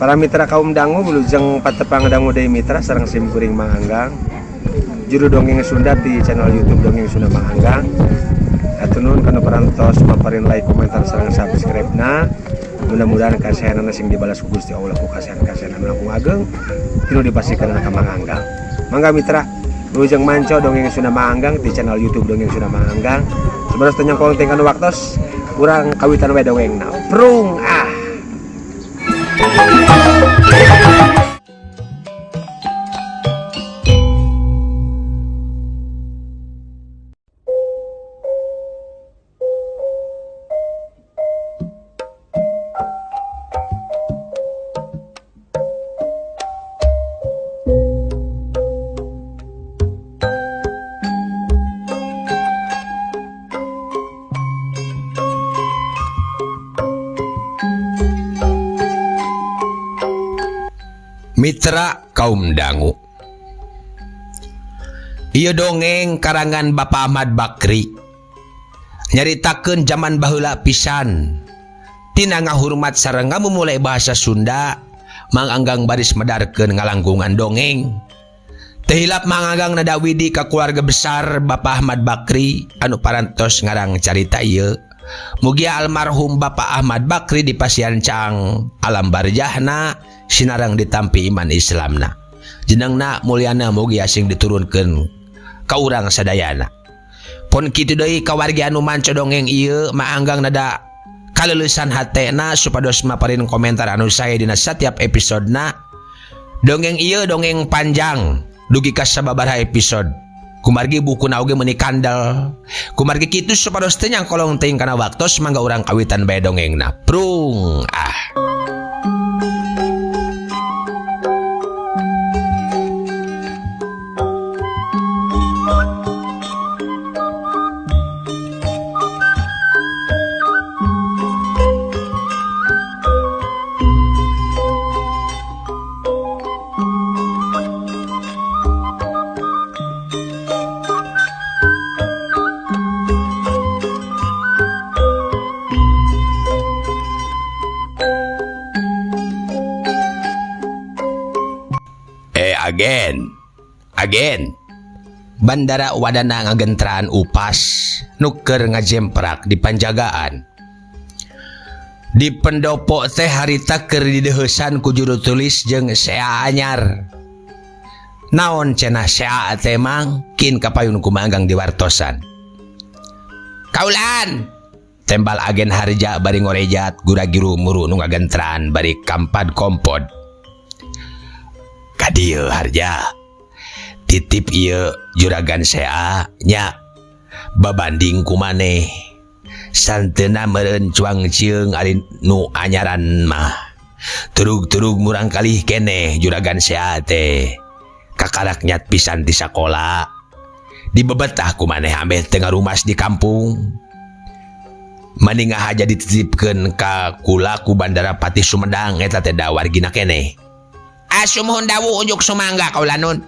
Para mitra kaum dangu wilujeng patepang dangu deui mitra sareng sim kuring Mang Anggang. Juru dongeng Sunda di channel YouTube Dongeng Sunda Mang Anggang. Hatur nuhun kana parantos paparin like, komentar sareng subscribe-na. Mudah-mudahan kasayanana sing dibalas ku Gusti Allah ku kasayan-kasayan anu langkung ageng tinu dipasihkeun ka Mang Anggang. Mangga mitra wilujeng manco Dongeng Sunda Mang Anggang di channel YouTube Dongeng Sunda Mang Anggang. Sebenarnya teu nyangkong teh kana waktos urang kawitan we dongengna. Prung ah. Mitra kaum dangu. Ieu dongeng karangan Bapak Ahmad Bakri. Nyaritakeun zaman baheula pisan. Tina ngahurmat sareng ngamumule bahasa Sunda, Mang Anggang baris medarkeun ngalangkungan dongeng. Teu hilap Mang Anggang nada widi ka keluarga besar Bapak Ahmad Bakri anu parantos ngarang carita ieu. Mugia almarhum Bapak Ahmad Bakri dipasihan caang alam barjahna sinareng ditampi iman Islamna. Jenengna mulyana mugia sing diturunkeun ka urang sadayana. Pon kitu deui ka wargi anu manco dongeng ieu Mang Anggang nada kaleleusan hatena supados maparin komentar anu sae dina satiap episodena. Dongeng ieu dongeng panjang dugi ka sababaraha episode. Kumargi bukuna oge meuni kandel. Kumargi kitu supados teu nyangkolong teuing kana waktos mangga urang kawitan bae dongengna. Prung ah. Agen agen Bandara Wadana ngagentraan upas nuker ngajemprak di panjagaan di pendopo teh harita keur dideuheusan ku juru tulis jeung sea anyar naon cenah sea teh mang kin kapayun ku Mang Anggang diwartosan kaulan tembal agen harja bari ngorejat gura-giru muru nu ngagentraan bari kampad kompod ka dieu harja titip ieu juragan sea nya babanding ku maneh santeuna meureun cuang cieung ari nu anyaran mah turug-turug murang kalih keneh juragan sea teh kakarak nyat pisan di sakola dibebetah ku maneh ambeh teu ngarumas di kampung mending aja dititipkeun ka kula ku Bandara Patih Sumedang eta teh da wargina keneh. Asumuhun dawuh unjuk sumangga kaula nun.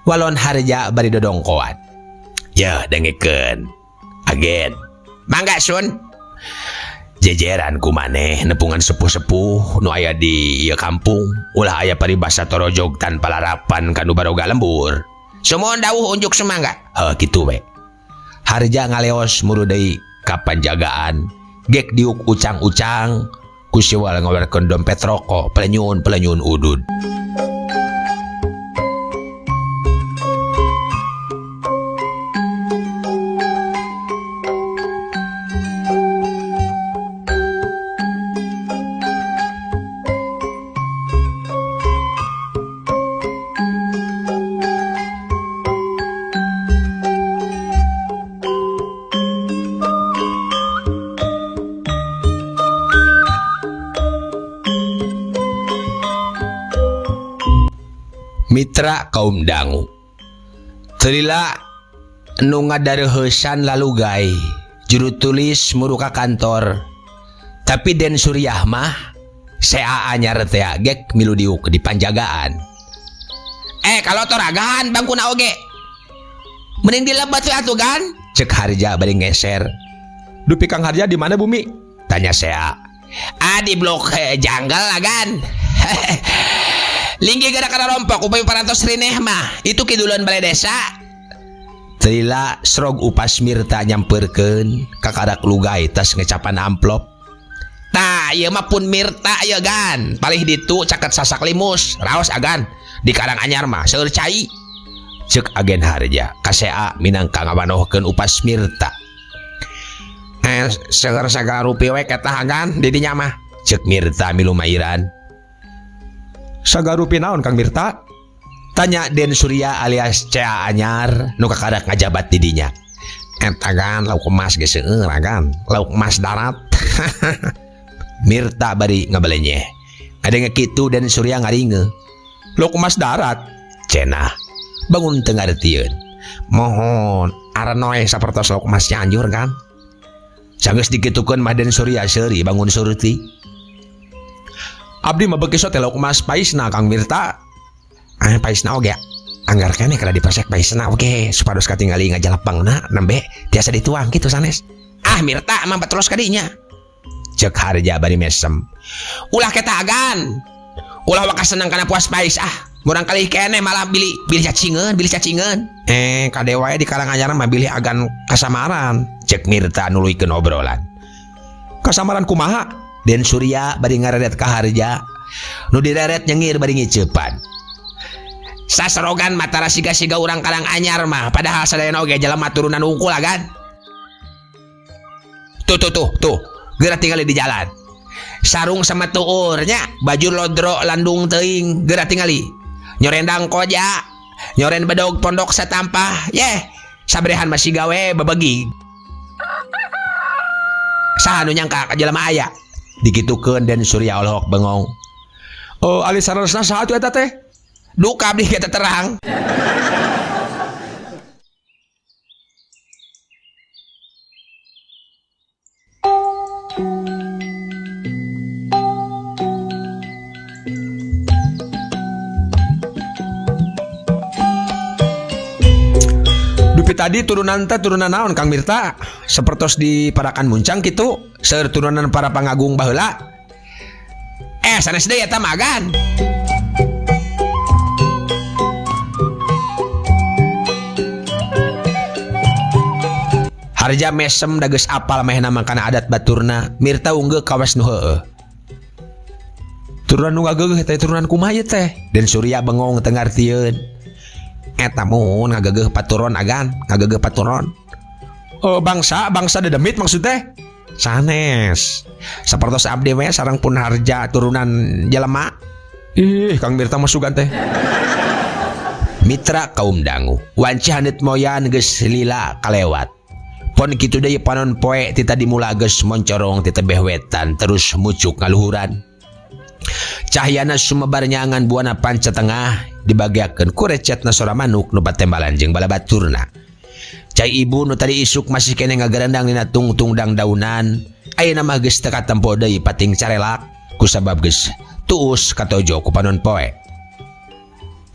Walon harja bari dodongkoan. Yeuh dengekeun. Agen. Mangga sun. Jejeran ku maneh nepungan sepuh-sepuh nu aya di ieu kampung ulah aya paribasa torojog tanpa larapan ka nu baroga lembur. Sumuhun dawuh unjuk sumangga. Heuh kitu we. Harja ngaleos muru deui ka panjagaan gek diuk ucang-ucang ku siwal ngawerkeun dompet rokok pelenyun-pelenyun udud. Mitra kaum dangu teu lila nu ngadareuheusan lalugay juru tulis muru ka kantor tapi Den Suriah mah sea anyar teh gek milu diuk di panjagaan. Kalau toragahan bangkuna oge mending dilebat we atuh gan cek Harja bari ngeser. Dupi Kang Harja di mana bumi? Tanya sea. Ah di blok janggal lah gan. Linggih geura kana rompok upami parantos rineh mah. Itu kiduleun balai desa. Teu lila srog upas Mirta nyampeurkeun kakarak lugai tas ngecapan amplop. Tah, ieu mah pun Mirta ieu gan. Palih ditu caket sasak limus, raos agan. Di Karanganyar mah seueur cai. Ceuk agen harja ka CA minangka ngawanohkeun upas Mirta. Seueur sagala rupi we ketah agan di dinya mah. Ceuk Mirta milu mairan. Sagarupi naon Kang Mirta? Tanya Den Surya alias CA anyar nu kakarak ngajabat di dinya. Eta gan lauk emas ge seueur agan, lauk emas darat. Mirta bari ngabelenyeh. Ngadenge kitu Den Surya ngaringe. Lauk emas darat? Cenah. Bangun teu ngartieun. Mohon arenoe sapertos lauk emas Cianjur kan. Sanggeus dikitukeun mah Den Surya seuri bangun surti. Abdi mah beuki sote lauk emas paisna Kang Mirta. Paisna oge anggar keneh kada dipasek paisna oge supados katingali ngajalapangna nembe tiasa dituang kitu sanes. Ah Mirta mah terus kadinya. Ceuk harja bari mesem. Ulah ketagan. Ulah waka seneng kana puas pais ah. Murang kali keneh malah bilih bilih cacingeun, bilih cacingeun. Kade wae di Karanganyar mah bilih agan kasamaran. Ceuk Mirta nuluykeun obrolan. Kasamaran kumaha? Den Surya bari ngareret ka harja. Nu direret nyengir bari ngiceupan. Sasrogan matara siga-siga urang Karanganyar mah padahal sadayana oge jelema turunan wungkul agan. Tuh tuh tuh tuh, geura tingali di jalan. Sarung sama tuur nya, baju lodro landung teuing, geura tingali. Nyorendang koja, nyoren bedog pondok satampah, yeh, sabrehan masih gawe bebegi. Saha nu nyangka ka jelema aya? Dikitukeun Den Surya olohok bengong. Oh, ali sararesna saha atuh eta teh? Duka abdi ge teu terang. Dupi tadi turunan teh turunan naon Kang Mirta? Sapertos di Parakan Muncang kitu, seueur turunan para pangagung baheula. Sanes deui eta mah agan. Harja mesem da geus apal mehna mah kana adat baturna, Mirta unggeuh kawas nu heueuh. Turunan nu ngageugeuh teh turunan kumaha ieu teh? Den Surya bengong teu ngartieun. Eta mun ngageugeuh paturon agan, ngageugeuh paturon. Oh, bangsa dedemit maksud teh? Sanes. Sapertos abdi we sareng pun harja turunan jelema. Ih, Kang Mirta mah sugan teh. Mitra kaum dangu, wanci haneut moyan geus lila kalewat. Pon kitu deui panon poe ti tadi mula geus moncorong ti tebeh wetan terus mucuk ngaluhuran. Cahyana sumebar nyangan buana panca tengah dibagiakeun ku recetna sora manuk nu patembalan jeung balabaturna. Cai ibu nu tadi isuk masih keneh ngagerendang dina tungtung dangdaunan, ayeuna mah geus teu katempo deui pating carelak kusabab geus tuus katojo ku panon poe.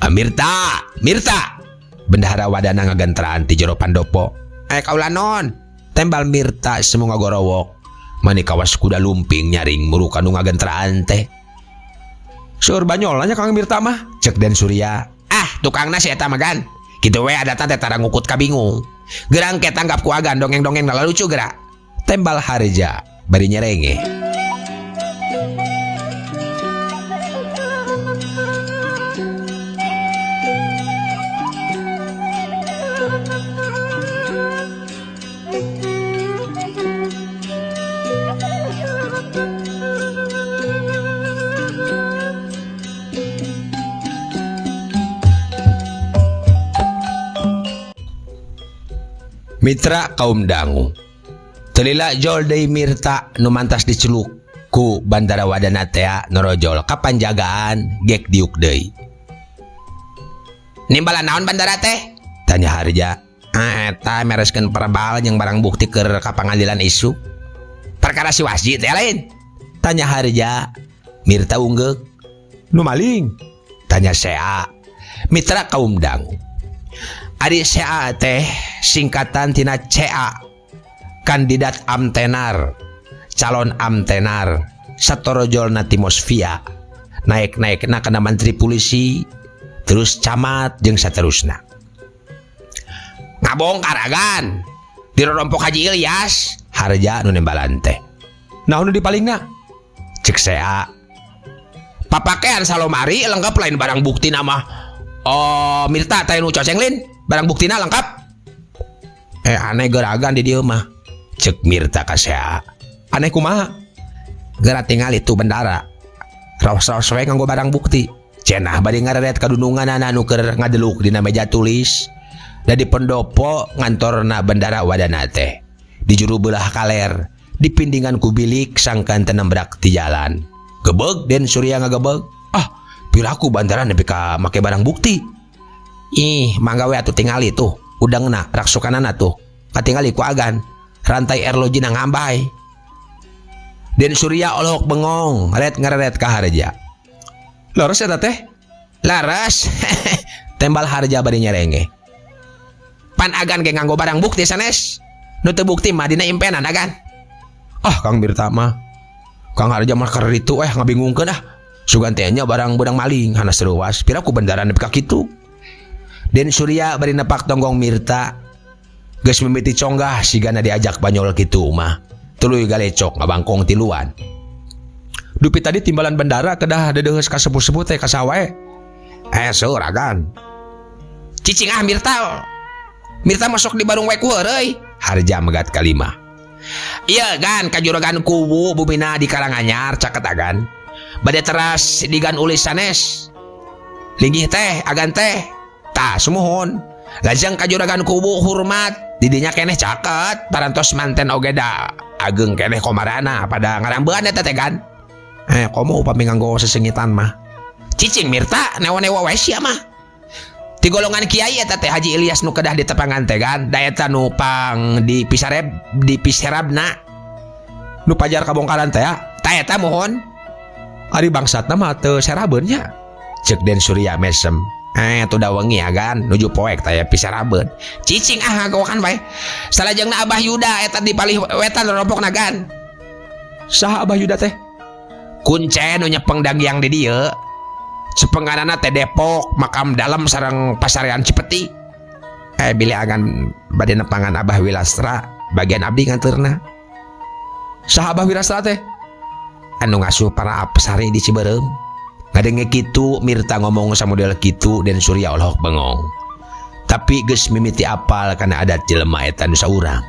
Mirta, Mirta. Bendahara wadana ngagentraan ti jero pandopo. Kaula non. Tembal Mirta semu ngagorowok. Mani kawas kuda lumping nyaring muru kanu ngagentraan teh. Seueur banyol nya Kang Mirta mah, ceuk Den Surya. Ah, tukangna si eta mah gan. Kitu we adatna teh tara ngukut kabingung. Gerang ke tanggap ku agan dongeng-dongeng lucu gerak. Tembal harja bari nyerenge. Mitra kaum dangu. Telila jol deui Mirta nu mantas diceluk ku Bandara Wadana tea norojol kapanjagaan gek diuk deui. Nimbalan naon bandara teh? Tanya Harja. Ah, eta mereskeun perbal jeung barang bukti keur ka pangadilan isu. Perkara si Wasji teh lain? Tanya Harja. Mirta unggeuk. Nu maling? Tanya Sea. Mitra kaum dangu. Ari Sea teh singkatan tina CA, kandidat amtenar, calon amtenar, satorojolna Timosvia. Naek-naekna kana mantri pulisi, terus camat jeung saterusna. Ngabongkar agan. Dirorompok Haji Ilyas, Harja nu nembalan teh. Naon nu dipalingna? Cek sea. Papakean salomari lengkap lain barang bukti nama. Oh, Mirta teh nu coceng lin, barang buktina lengkap. Aneh geragan di dieu mah. Cek Mirta ka sea. Aneh kumaha? Geura tingali tuh bendara. Raos-raos we nganggo barang bukti. Cenah bari ngareret kadununganana nu keur ngadeluk dina meja tulis. Da di pendopo ngantorna bendara wadana teh. Di juru belah kaler, dipindingan ku bilik sangkan teu nembrak ti jalan. Gebeg Den Surya ngagebeg. Ah, piraku bandara nepi ka make barang bukti. Ih, mangga we atuh tingali tuh. Udangna raksukanana tuh. Katingali ku agan. Rantai erlojina ngambay. Den Surya olohok bengong, ret ngareret ka Harja. Leres eta teh? Leres. Tembal Harja bari nyerenge. Pan agan ge nganggo barang bukti sanes. Nu teu bukti mah dina impenan agan. Ah, Kang Mirta mah. Kang Harja mah keur ditu ngabingungkeun ah. Sugan teh nya barang beunang maling hanas reuas. Pira ku bendara nepi ka kitu. Den Surya bari nepak tonggong Mirta. Geus mimiti conggah sigana diajak banyol kitu mah. Tuluy galecok ngabangkong tiluan. Dupi tadi timbalan bendara kedah deudeuheus ka sepuh-sepuh teh ka saha wae. Seur agan. Cicing ah Mirta. Mirta masuk di barung wae ku heureuy. Harja megat kalima. Iya gan kajuragan kuwu bumina di Karanganyar caket agan. Bade teras digan ulis sanes. Linggih teh agan teh. Tah sumuhun. Lajeng kajuragan kuwu hormat didinya keneh caket parantos manten oge da ageng keneh komarana pada ngarambean eta teh gan. Komo upami nganggo sesengitan mah. Cicing Mirta newa-newa wae sia mah. Ti golongan kiai eta teh Haji Ilyas nu kedah ditepangan teh gan, da eta nu pang di pisareb di piserabna. Nu pajar kabongkaran teh ya. Ta eta mohon. Ari bangsatna mah teu serabeun nya. Cek Den Surya mesem. Tu da wengi agan nuju poek teh piserabeun. Cicing ah ngagokan bae. Salajengna Abah Yuda eta di palih wetan rompokna gan. Saha Abah Yuda teh? Kuncen nu nyepeng dagiang di dieu. Sepenganana teh Depok, makam dalam sareng pasarean Cipeti. Bilih agan bade nepangan Abah Wilastra, bagian abdi nganteurna. Saha Abah Wilastra teh? Anu ngasuh para apsari di Ciberem. Ngadenge kitu Mirta ngomong samodel kitu Den Surya olohok bengong. Tapi geus mimiti apal kana adat jelema eta nu saurang.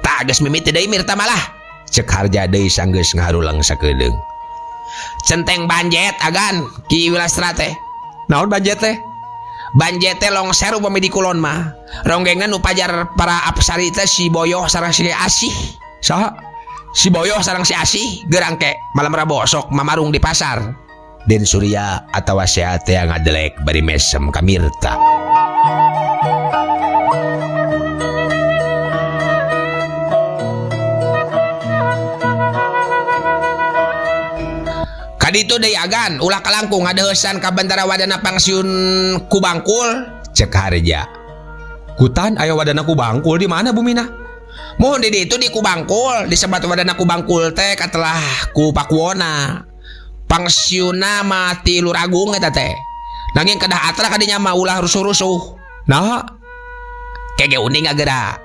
Tah geus mimiti deui Mirta malah. Cek Harja deui sanggeus ngaharulang sakedeung. Centeng banjet agan Ki Wilastra teh. Naon banjet teh? Banjet teh longser upami di kulon mah. Ronggengna nu pajar para apsari teh si Boyoh sareng si Asih. Saha? Si Boyoh sareng si Asih gerang ke malam Rabo sok mamarung di pasar. Den Surya atawa sea teh ngadelek bari mesem ka Mirta. Kaditu deui agan ulah kalangkung ngadeuheusan ka Bantara Wadana pangsiun ku Bangkul cek Harja. Kutan aya wadana ku Bangkul di mana bumina? Mohon di ditu di Kubangkul disebat wadana ku Bangkul teh katelah ku Pakuwona. Pangsiunna mah ti Luragung eta teh. Nanging kedah atra kadinya mah ulah rusuh-rusuh. Naha? Kege uning agera.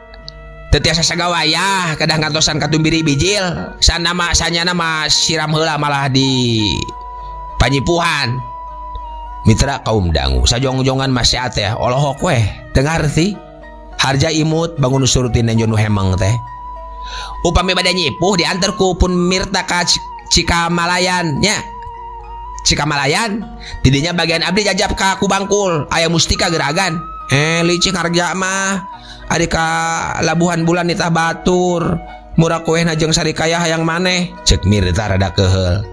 Teu tiasa sagawayah kedah ngantosan katumbiri bijil. Sanama sanyana mah siram heula malah di panyipuhan. Mitra kaum dangu sajongjongan masih teh olohok weh teu ngarti. Harja imut bangun surutin nenjo nu hemeng teh. Upami bade nyipuh diantar ku pun Mirta ka Cikamalayan nya. Cikamalayan tidinya bagian abdi jajab ka Kubangkul aya mustika geragan. Licik harja mah ari ka Labuhan Bulan nitah batur murah kuehna jeung sarikaya hayang maneh cek Mirta rada keheul.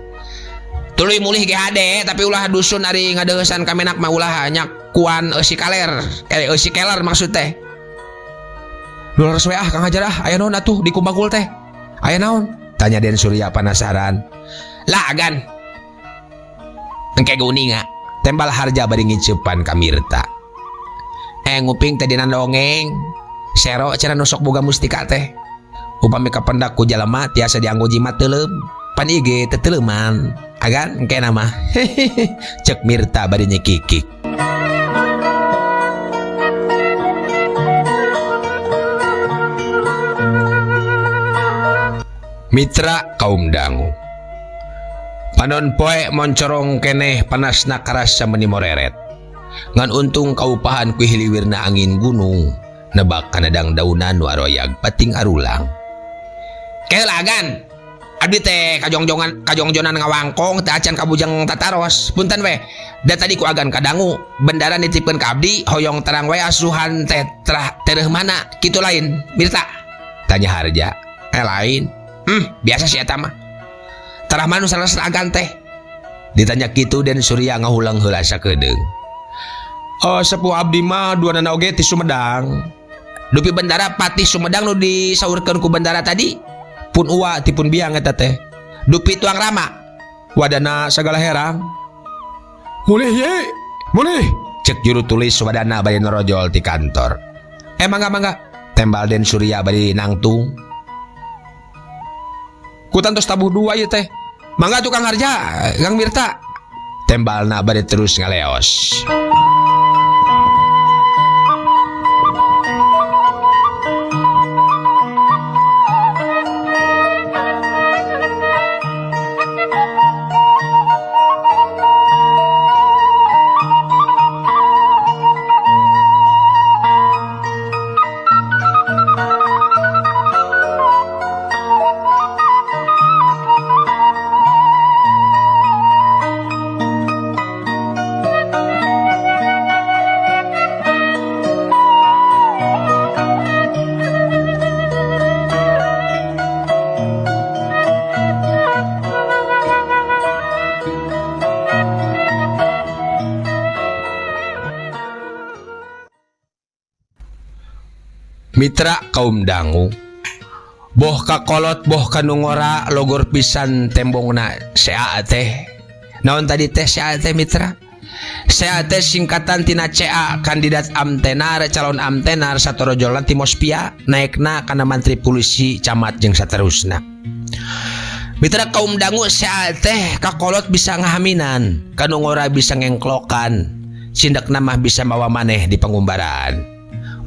Tuluy mulih ge hade tapi ulah dusun ari ngadeuheusan ka menak mah ulah nyakuan eusi kaler eusi keler maksud teh. Nu leres we ah Kang Hajar ah aya naon atuh di Kubangkul teh? Aya naon? Tanya Den Surya penasaran. Lah agan. Engke geuninga tembal Harja bari ngiceupan ka Mirta. Nguping teh dina dongeng. Sero cenah nu sok boga mustika teh. Upami kapendak ku jalema tiasa dianggo jimat teuleum. Pan ieu ge teu teuleuman. Agan engke na mah. Cek Mirta bari nyekikik. Mitra kaum dangu. Panon poe moncorong keneh panasna karasa meni moreret. Ngan untung kaupahan ku hiliwirna angin gunung nebak kana dangdaunan nu aroyag pating arulang. Keula agan. Abdi teh kajongjongan kajongjonan ngawangkong teh acan kabujeng tataros. Punten we. Da tadi ku agan kadangu bendara nitipkeun ka abdi hoyong terang we asuhan teh terah tereuh mana kitu lain Mirta. Tanya Harja. Lain. Biasa sih eta mah. Tarah manu sanes agan teh. Ditanya kitu Den Surya ngahulang heula sakedeung. Oh, sepuh abdi mah duanana oge ti Sumedang. Dupi bendara patih Sumedang nu disaurkeun ku bendara tadi pun uwa ti pun biang eta teh. Dupi tuang rama wadana sagala herang. Mulih ye, mulih. Cek juru tulis wadana bari norojol ti kantor. Mangga mangga. Tembal Den Surya bari nangtung. Ku tantos tabuh dua ieu teh. Mangga tukang Harja, Kang Mirta. Tembalna bari terus ngaleos. Mitra kaum dangu boh kakolot boh kanungora logor pisan tembongna CA teh. Naon tadi teh CA teh mitra? CA teh singkatan tina CA kandidat amtenar calon amtenar satorojolna ti Mospia naekna kana mantri polisi camat jeung saterusna. Mitra kaum dangu CA teh kakolot bisa ngahaminan kanungora bisa ngengklokan sindekna mah bisa mawa maneh di pangumbaraan.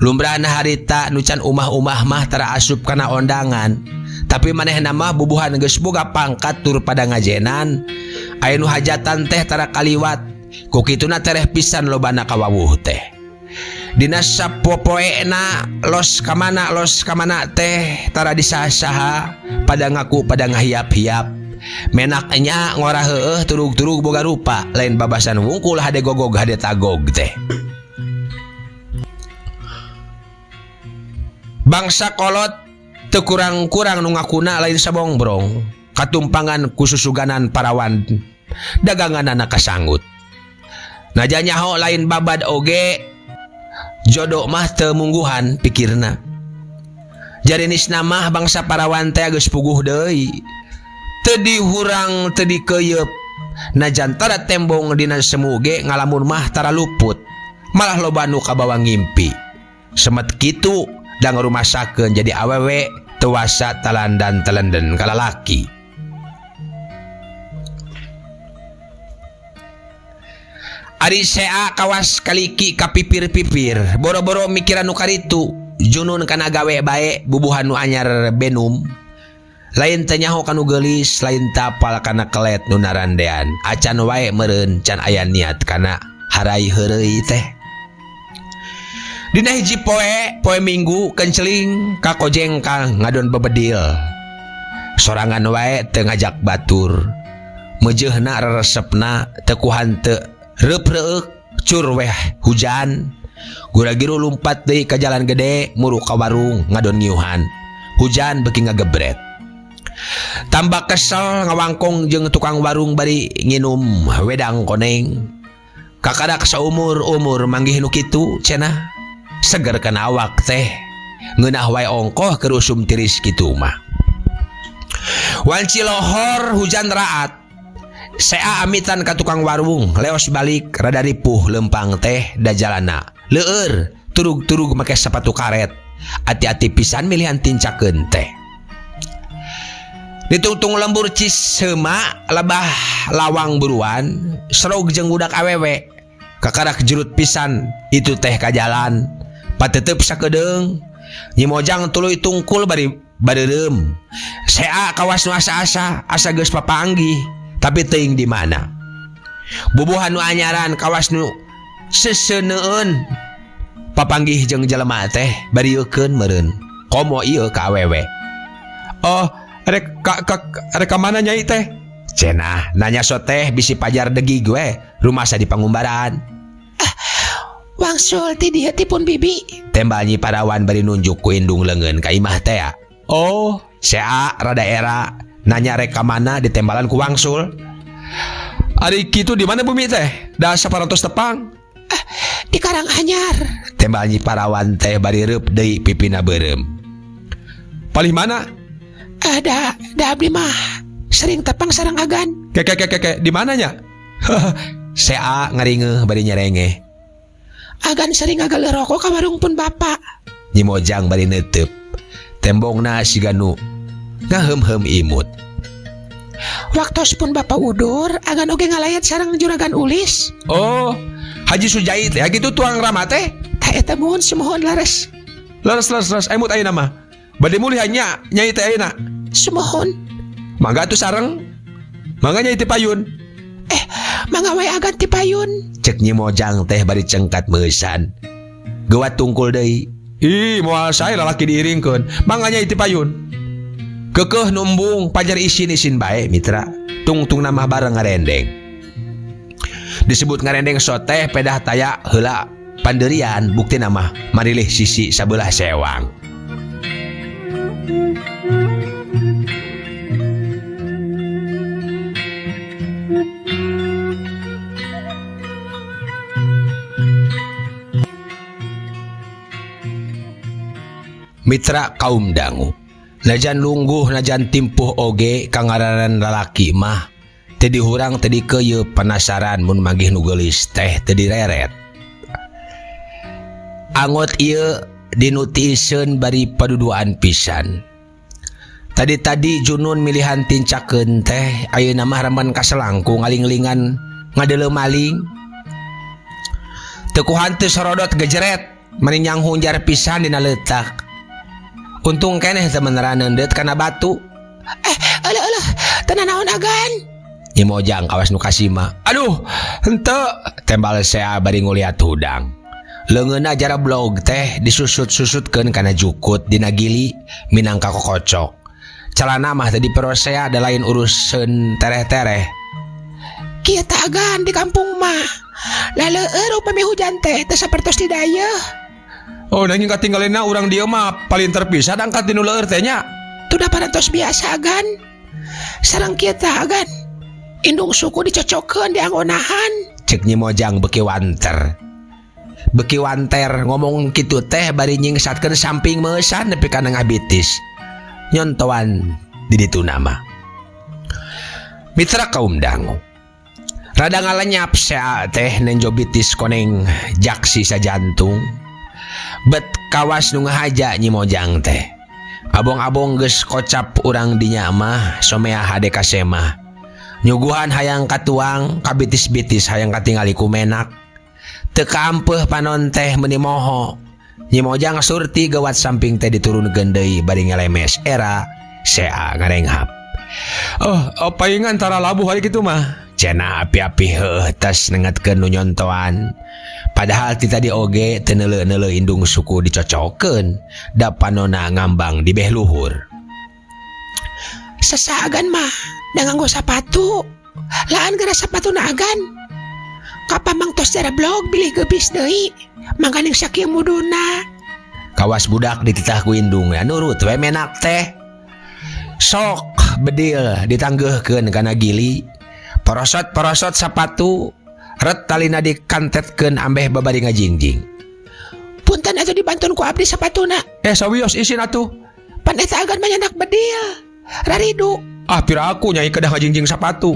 Lumrahna harita nu can umah-umah mah tara asup kana ondangan. Tapi manehna mah bubuhan geus boga pangkat tur pada ngajenan. Aya nu hajatan teh tara kaliwat. Ku kituna tereh pisan lobana kawawuh teh. Dina sapopoena los kamana teh tara disaha-saha pada ngaku pada ngahiap-hiap. Menaknya ngora heueuh turug-turug boga rupa lain babasan wungkul hade gogog hade tagog teh. Bangsa kolot teu kurang-kurang nu ngakuna lain sabongbrong katumpangan kususuganan parawan daganganana kasanggut. Naja nyaho lain babad oge jodoh mah teu mungguhan pikirna. Jarinisna mah bangsa parawan teh geus puguh deui. Teu dihurang teu dikeuyeub. Najan tara tembong dina semu ge ngalamun mah tara luput. Malah loba nu kabawa ngimpi. Semet kitu dang rumasakeun jadi awewe tewasa talandan telenden kalalaki. Ari sea kawas kaliki kapipir-pipir boro-boro mikiran nu karitu junun kana gawe bae bubuhan nu anyar benum lain teu nyaho kanu geulis lain tapal kana kelet nu narandean acan wae meureun can aya niat kana harai heureuy teh. Dina hiji poe minggu kenceling kakojeng kang ngadon bebedil. Sorangan wae teu ngajak batur. Meujeuhna reresepna teu kuhan teu reup-reueuk cur weh hujan. Gura-giru lumpat deui ka jalan gede muru ka warung ngadon ngiuhan. Hujan beuki ngagebret. Tambah kesel ngawangkong jeung tukang warung bari nginum wedang koneng. Kakadak saumur-umur manggih nu kitu cenah. Seger kana awak teh ngeunah wae ongkoh keur usum tiris kitu mah. Wanci lohor hujan raat. Sea amitan ka tukang warung leos balik rada ripuh lempang teh da jalana. Leueur turug-turug make sepatu karet. Ati-ati pisan milihan tincakeun teh. Ditungtung lembur Cisema lebah lawang buruan serog jeung budak awewe kakarak jurut pisan itu teh ka jalan patetep sakedeung Nyi Mojang tuluy tungkul bari bareureum sea kawas nu asa-asa asa geus papanggih tapi teuing di mana bubuhan nu anyaran kawas nu seuseuneun papanggih jeung jelema teh barieukeun meureun komo ieu ka awewe. Oh, rek ka, ka, rek ka mana nyai teh? Cenah nanya soteh bisi pajar degi gue rumasa di pangumbaran. Wangsul ti dieu ti pun bibi. Tembal Nyi Parawan bari nunjuk ku indung leungeun ka imah teh. Oh, sea rada era nanya rek ka mana ditembalan ku wangsul. Ari kitu di mana bumi teh? Da saparantos tepang. Di Karanganyar. Tembal Nyi Parawan teh bari reup deui pipina beureum. Palih mana? Da da abdi mah sering tepang sareng agan. Ke ke ke ke, ke. Di mananya? Sea ngaringeuh bari nyerengeh. Agan sering ngagaleuh rokok ka warung pun bapak. Nyi Mojang bari neuteub. Tembongna siga nu ngaheum-heum imut. Waktos pun bapak udur, agan oge ngalayat sareng juragan Ulis. Oh, Haji Sujai teh gitu tuang rama teh. Tah eta muhun sumuhun leres. Leres leres leres emut ayeuna mah. Bade mulih nya nyai teh ayeuna. Sumuhun. Mangga atuh sareng. Mangga nyai ti payun. Mangga wae agan ti payun. Cek Nyi Mojang teh bari cengkat meusan. Geuwat tungkul deui. Ih, moal sae lalaki diiringkeun. Mangga nyai ti payun. Keukeuh numbung pajar isin-isin bae mitra. Tungtung mah bareng ngarendeng. Disebut ngarendeng soteh pedah taya heula panderian buktina mah marilih sisi sabelah sewang. Mitra kaum dangu najan lungguh najan timpuh oge kangaranan lalaki mah teu dihurang teu dikeuyeub penasaran mun manggih nu geulis teh teu direret. Angot ieu dinu tiiseun bari paduduaan pisan. Tadi-tadi Junun milihan tincakeun teh ayeuna mah remen kaselangkung ngalinglingan ngadeuleu maling. Teu ku hanteu sorodot gejeret meni nyanghunjar pisan dina leutak. Untung keneh teu meneran neundeut kana batu. Eueuh eueuh, teu nanaon agan. Nyi Mojang kawas nu kasima. Aduh, henteu tembal sea bari nguliat hudang. Leungeunna jara blog teh disusut-susutkeun kana jukut dina gili minangka kokocok. Calana mah teu diperosea da lain uruseun tereh-tereh. Kieu tah agan di kampung mah. Laleueur upami hujan teh teu sapertos di dayeuh. Oh, nanging katinggalina urang dieu mah palinter pisan angkat dinu leueur teh nya. Tuh da parantos biasa agan. Sareng kieu tah agan. Indung suku dicocokeun diangonahan. Cek Nyi Mojang beuki wanter. Beuki wanter ngomong kitu teh bari nyingsatkeun samping meusan nepi ka nengah bitis. Nyontoan di ditu nama. Mitra kaum dangu. Rada ngalenyap sea teh nenjo bitis koneng jaksi sajantung. Bet kawas nu ngahaja Nyi Mojang teh. Abong-abong geus kocap urang dinya mah somea hade ka semah. Nyuguhan hayang katuang kabitis-bitis hayang katingali ku menak. Teu kaampeuh panon teh meuni moho. Nyi Mojang surti gawat samping teh diturunkeun deui bari ngelemes era sea ngarenghap. Oh, paingan tara labuh hari kitu mah. Cenah api-api heueuh tas nengetkeun nu nyontoan. Padahal ti tadi oge teu neuleuh-neuleuh indung suku dicocokeun da panona ngambang di beh luhur. Sesa agan mah da nganggo sapatu. Laan geura sapatuna agan. Kapamang tos jara blog bilih geubis deui. Mangkaning sakieu muduna. Kawas budak dititah ku indungna nurut we menak teh. Sok bedil ditanggeuhkeun kana gili. Porosot-porosot sapatu ret talina dikantetkeun ambeh babari ngajingjing. Punten atuh dibantun ku abdi sapatuna. Sawios isin atuh. Pan eta agan mah nyandak bedil. Raridu. Ah, pira aku nyai kedah ngajingjing sapatu.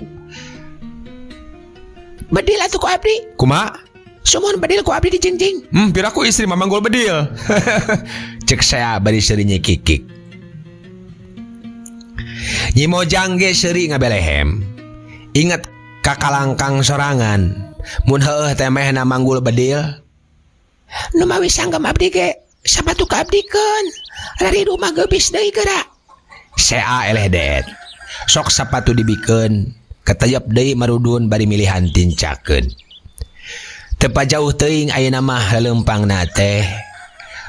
Bedil atuh ku abdi. Kumaha? Sumuhun bedil ku abdi dijingjing. Pira aku istri mah manggul bedil. Cek saya bari seuri nyikikik. Nyi Mojang ge seuri ngabelehem. Inget ka kalangkang sorangan. Mun heueuh teh mehna manggul bedil. Numawi sanggem abdi ge sapatu kaabdikeun. Raridu mah geubis deui geura. Sea eleh deet. Sok sapatu dibikeun, keteyep deui marudun bari milihan tincakeun. Teu pajauh teuing ayeuna mah lelempangna teh.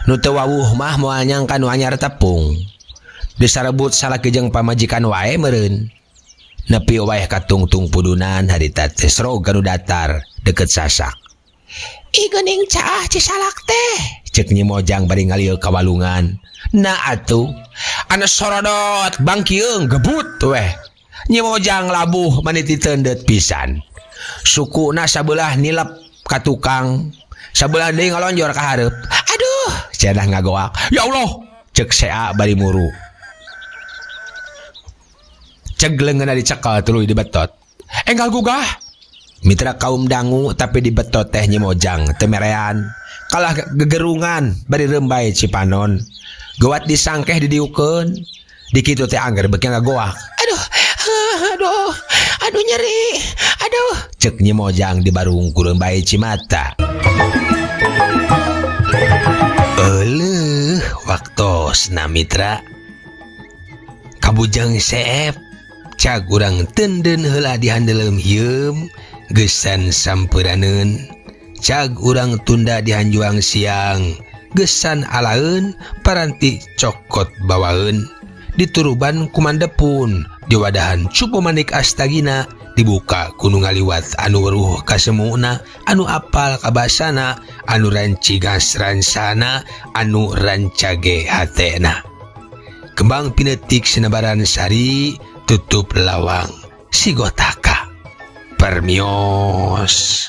Nu teu wawuh mah moal nyangka nu anyar tepung. Disarebut salaki jeung pamajikan wae meureun. Nepi wae katungtung pudunan harita teh srog ka nu datar deket sasak. Ih geuning caah Cisalak teh. Cek Nyi Mojang bari ngalieu ka walungan. Nah atuh, anu sorodot bangkieung gebut weh. Nyi Mojang labuh maniti teundeut pisan. Sukuna sabelah nilep ka tukang, sabelah deui ngalonjor ka hareup. Aduh, cenah ngagoak. Ya Allah, cek sea bari muru. Ceg leungeunna dicekel tuluy dibetot. Enggal gugah. Mitra kaum dangu tapi dibetot teh Nyi Mojang teu merean. Kalah gegerungan bari reumbai cipanon. Geuwat disangkeh didiukeun. Di kitu teh angger beuki ngagoak. Aduh, aduh, aduh nyeri. Aduh, cek Nyi Mojang dibarung ku reumbai cimata. Euleuh waktosna mitra. Kabujang seep cag urang teundeun heula di handeuleum hieum geusan sampeunaneun. Cag urang tunda di hanjuang siang geusan alaeun paranti cokot bawaeun. Dituruban ku Mandepun diwadahan cupu manik astagina dibuka ku nu ngaliwat anu weruh kasemuna anu apal kabasana anu rancigas ransana anu rancage hatena. Kembang pinetik sinebaran sari tutup lawang sigotaka. Permios.